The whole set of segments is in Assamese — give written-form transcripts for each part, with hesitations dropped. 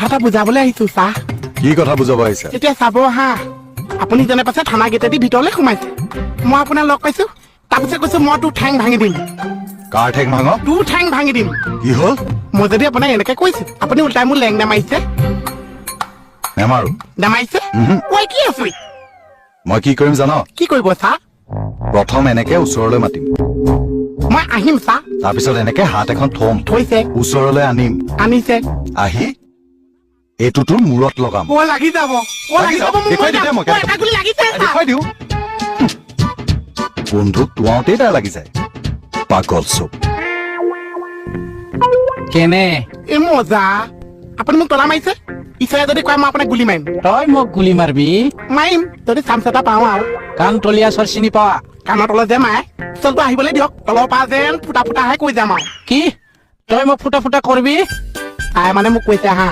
এটা বুজাবলৈ আহিছো চাহ। কি কথা বুজাব আহিছা? এতিয়া চাব হা, আপুনি যেনে পাছে থানা গেটেদি ভিতৰলৈ সোমাইছে, মই আপোনাক লগ পাইছো, তাৰপিছত কৈছো মই তোৰ ঠেং ভাঙি দিম। কাৰ ঠেং ভাঙ? তোৰ ঠেং ভাঙি দিম। কি হ'ল? মই যদি আপোনাক এনেকে কৈছো, আপুনি উল্টাই মোৰ লেং নামাৰিছে। নেমাৰো। নামাৰিছে? উহু। ঐ, কি আছো? মই কি কৰিম জান? কি কৰিব চা? প্ৰথম এনেকে ওচৰলৈ মাতিম। মই আহিম চা। তাৰপিছত এনেকে হাত এখন থম। থৈছে। ওচৰলৈ আনিম। আনিছে। আহি এইটো তোৰ মূৰত লগাম। অ, লাগি যাব, অ, লাগি যাব মোৰ। দেখুৱাই দিওঁ দে মই। অ, এটা গুলি লাগিছে চা। দেখুৱাই দিওঁ। বন্ধুক তোৱাওতেই তাৰ লাগি যায়, পাগল চব। কেনে? এ মজা, আপুনি মোক তলা মাৰিছে। ঈশ্বৰে যদি কয়, মই আপোনাক গুলি মাৰিম। তই মোক গুলি মাৰবি? মাৰিম, যদি চান্স এটা পাওঁ আৰু। কাণ তলীয়া চৰ চিনি পোৱা? কাণৰ তলত যে মাৰে, চলটো আহিবলৈ দিয়ক, তলৰ পৰা যেন ফুটা ফুটাহে কৈ যাম আৰু। কি, তই মোক ফুটা ফুটা কৰবি? তাই মানে মোক কৈছে হা,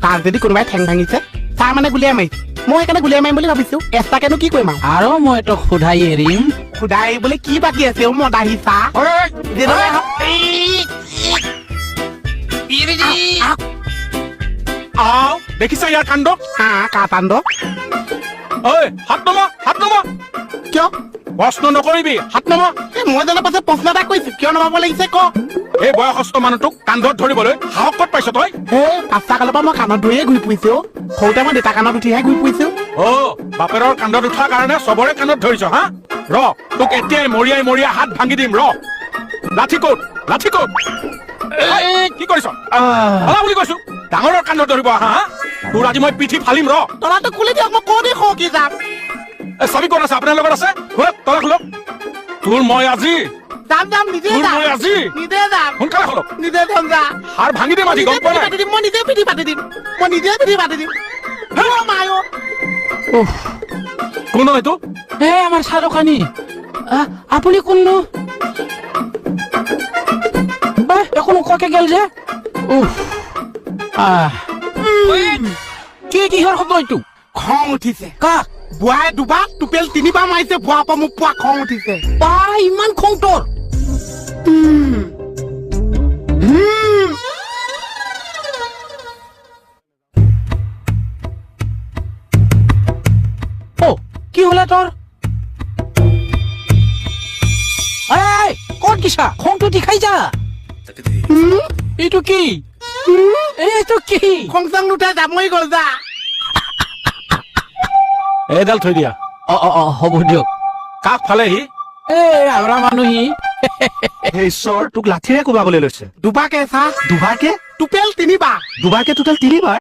তাক যদি কোনোবাই ঠেং ভাঙিছে, তাৰ মানে গুলিয়াই মাৰিছে। মই সেইকাৰণে গুলিয়াই মাৰিম বুলি ভাবিছো। এক্সট্ৰাকেনো কি কৰিম আৰু? আৰু মই তোক সোধাই এৰিম। সুদাই এৰিবলৈ কি বাকী আছে অ মদাহী চাহ? যেনেকুৱা আহক। এই, আহক। আও, দেখিছা ইয়াৰ কাণ্ড? আহ, কা কাণ্ড? ঐ, হাত নমা, হাত নমা। কিয়? প্ৰশ্ন নকৰিবি, হাত নমা। এই, মই জানো পাছে প্ৰশ্ন এটা কৰিছো, কিয় নমাব লাগিছে ক। এই বয়সস্থ মানুহটোক কান্ধত ধৰিবলৈ সাহস ক'ত পাইছ তই? এই পাঁচটা কালৰ পৰা মই কাণত ধৰিয়ে ঘূৰি ফুৰিছো অ। সৰুতে মই দেউতা কাণত উঠিহে ঘূৰি ফুৰিছো। অ, বাপেৰৰ কান্ধত উঠাৰ কাৰণে চবৰে কান্ধত ধৰিছ হা? ৰ, তোক এতিয়াই মৰিয়াই মৰিয়াই হাত ভাঙি দিম, ৰ। লাঠি ক'ত? লাঠি ক'ত? এই, কি কৰিছ? অলা বুলি কৈছো। ডাঙৰৰ কান্ধত ধৰিব আহা হা? তোৰ আজি মই পিঠি ফালিম, ৰ। তলাটো খুলি দিয়ক, মই ক দি সৰকি যাম। এই, চাবি ক'ত আছে? আপোনাৰ লগত আছে? খোলক, তলা খোলক। তোৰ মই আজি যাম, যাম, নিজে তোৰ যাম। মই আজি নিজে যাম। সোনকালে খোলক। নিজে যাম, যা। হাড় ভাঙি দিম আজি, নিজে গম পোৱা পিঠি নাই? পাতি দিম, মই নিজে পিঠি পাতি দিম, মই নিজে পিঠি পাতি দিম। অ মাই অ। উফ। কোন এইটো? এ, আমাৰ চাহ দোকানী। আপুনি কোননো? এ, একো নোকোৱাকে গেল যে। উফ, আহ, কি, কিহৰ শব্দ এইটো? খং উঠিছে। কাক? বুঢ়াই দুবাৰ, টোপেল তিনিবাৰ মাৰিছে। বুঢ়াৰ পৰা মোক পোৱা খং উঠিছে। বা, ইমান খং তোৰ? হুম। অ, কি হলে তোৰ? এই, ক'ত গিছা? খংটো দেখাই যা। এইটো কি? এইটো কি? খং চং নুঠে, যামই গ'ল যা। এইডাল থৈ দিয়া। অ অ অ হ'ব দিয়ক। কাক ফালে সি? এই আউৰা মানুহ সি। হে ঈশ্বৰ, তোক লাঠিৰে কোবাবলৈ লৈছে। দুবাৰকে চা। দুবাৰকে? টোপেল তিনিবাৰ। দুবাৰকে টোটেল তিনিবাৰ।